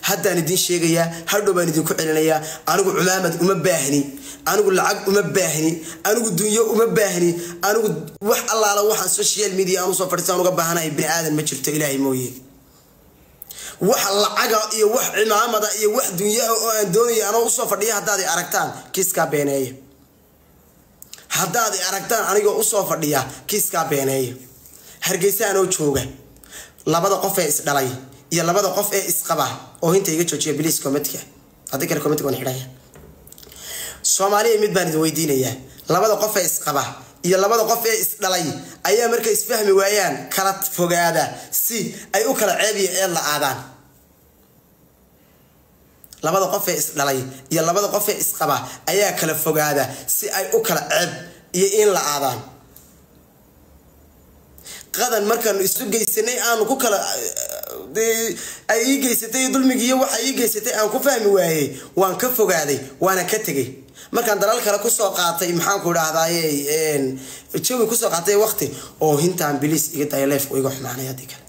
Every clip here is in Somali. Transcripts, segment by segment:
Haddaan idiin sheegayaa, hadhow baan idinku celinayaa. Anigu cumaamad uma baahni, anigu lacag uma baahni, anigu dunyo uma baahni, anigu wax allaala waxaan social media aan usoo fadhiistaan uga baahanahay bini aadan ma jirto, Ilaahay mooye. Wax lacaga iyo wax cimaamada iyo wax dunyaa oo aan doonaya anoo usoo fadhiya haddaad i aragtaan, kiiskaa beeneeya. Haddaad i aragtaan anigoo usoo fadhiya, kiiskaa beeneeya. Hargeysa anoo jooga, labada qof ee isdhalay iyo labada qof ee isqaba oo hinta iga joojiya please commentka, haddii kale commentka waan xidhaya. Soomaaliya, mid baan idin weydiinayaa: labada qof ee isqaba iyo labada qof ee isdhalay ayaa markay isfahmi waayaan kala fogaada si ay u kala ceeb iyo eed la-aadaan. Labada qof ee isdhalay iyo labada qof ee isqaba ayaa kala fogaada si ay u kala ceeb iyo in la aadaan. Qadan markaanu isu geysanay, aanu ku kala ay ii geysatay dulmigiiyo waxa ii geysatay aan ku fahmi waayey, waan ka fogaaday, waana ka tegey. Markaan dalal kale kusoo qaatay, maxaanku idhahdaaye, jawi kusoo qaatay waqti oo hintaan please iga daaya, liveka iga xumaanay. Haddii kale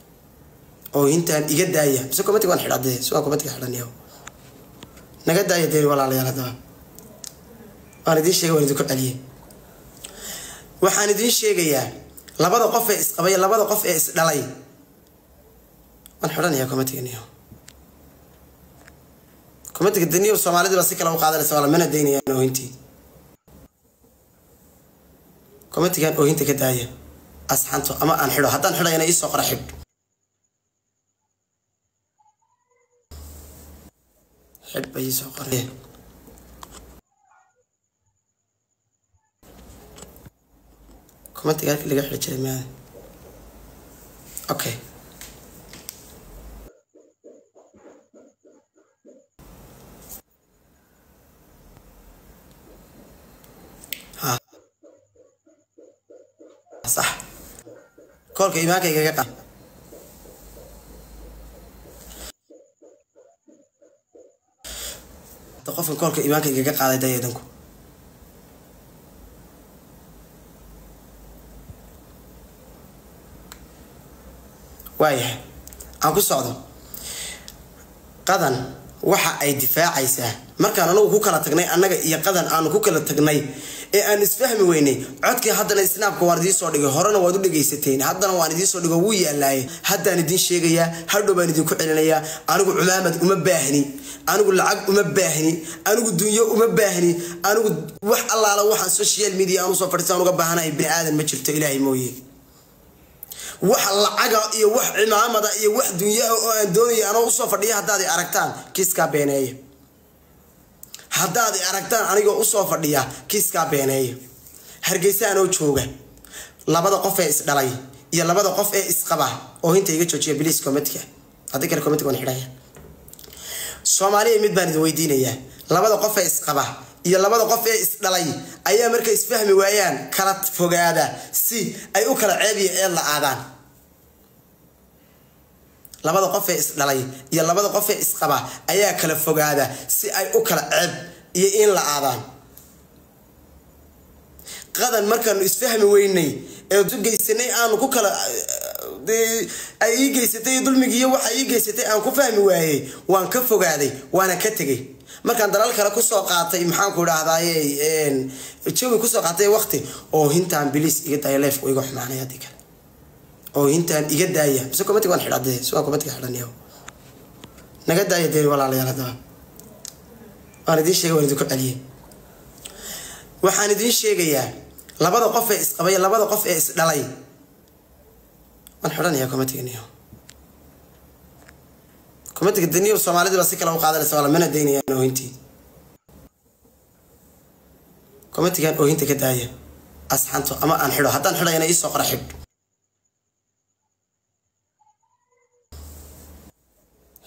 oo hintaan iga daaya, mise commentiga waan xidha dee, sugaa commentiga xidhan naga daaya dee. Walaalayaal, haddaba waan idiin sheegay, waan idinku celiyey. Waxaan idiin sheegayaa, labada qof ee isqabay, labada qof ee isdhalay, waan xidhanayaa commentiga niyo. Commentiga daniyo Soomaalida ba si kale u qaadanaysa wala mana daynayaan oohintii. Commentigan oohinta ka daaya asxanto ama aan xidho. Haddaan xidhayana iisoo qora xidh, xidh ba iisoo qoray. Commentiga halkii laga xidhi jiray maada? Okay, ha sax, koolka iimaanka igaga qa qofkan koolka iimaanka igaga qaaday dayadanku. Waayahay, aan ku socdo. Qadan waxa ay difaacaysaa, markaan anagu ku kala tagnay, annaga iyo Qadan aanu ku kala tagnay ee aan isfahmi weynay, codkii haddana Snapka waan idiin soo dhigay, horena waad u dhegaysateen, haddana waan idiin soo dhigo, wuu yaalaaye. Haddaan idiin sheegayaa, hadhow baan idinku celinayaa. Anigu cumaamad uma baahni, anigu lacag uma baahni, anigu dunyo uma baahni, anigu wax allaala waxaan social media aan usoo fadhiistaan uga baahanahay bini aadan ma jirto, Ilaahay mooye. Wax lacaga iyo wax cimaamada iyo wax dunyaa oo aan doonaya anoo usoo fadhiya haddaad i aragtaan, kiiskaa beeneeya. Haddaad i aragtaan anigoo usoo fadhiya, kiiskaa beeneeya. Hargeysa anoo jooga, labada qof ee isdhalay iyo labada qof ee isqaba oo hinta iga joojiya please commentka, haddii kale commentka waan xidhaya. Soomaaliya, mid baan idin weydiinayaa: labada qof ee isqaba iyo labada qof ee isdhalay ayaa markay isfahmi waayaan kala fogaada si ay u kala ceeb iyo eed la-aadaan. Labada qof ee isdhalay iyo labada qof ee isqaba ayaa kala fogaada si ay u kala ceeb iyo in la aadaan. Qadan markaanu isfahmi weynay ee isu geysanay, aanu ku kala ay ii geysatay dulmigiiyo waxa ii geysatay aan ku fahmi waayey, waan ka fogaaday, waana ka tegey. Markaan dalal kale kusoo qaatay, maxaanku idhahdaaye, jawi kusoo qaatay waqti oo hintaan please iga daaya, liveka iga xumaanay. Haddii kale oo hintaan iga daaya, mise commentiga waan xidha dee, sugaa commentiga xidhan naga daaya dee. Walaalayaal, haddaba waan idiin sheegay, waan idinku celiyey. Waxaan idiin sheegayaa, labada qof ee isqabay, labada qof ee isdhalay, waan xidhanayaa commentiga niyo. Commentiga daniyo Soomaalida ba si kale u qaadanaysa wala mana daynayaan oohintii. Commentigan oohinta ka daaya asxanto ama aan xidho. Haddaan xidhayana iisoo qora xidh,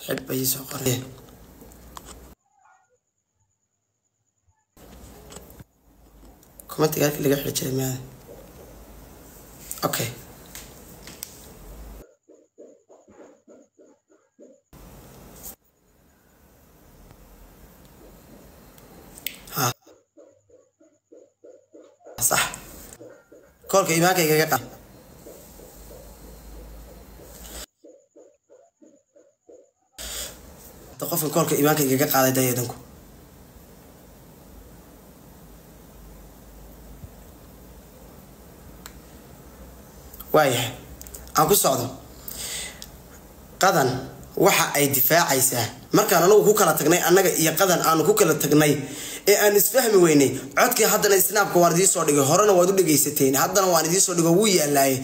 xidh ba iisoo qoray. Commentiga halkii laga xidhi jiray maada? Okay, ha sax, koolka iimaanka igaga qa qofkan Qofkan koolka iimaanka igaga qaaday dayadanku. Waayahay, aan ku socdo. Qadan waxa ay difaacaysaa markaan anagu ku kala tagnay, annaga iyo Qadan aanu ku kala tagnay ee aan isfahmi weynay. Codkii haddana Snapka waan idiin soo dhigay, horena waad u dhegaysateen, haddana waan idiin soo dhigo, wuu yaalaaye.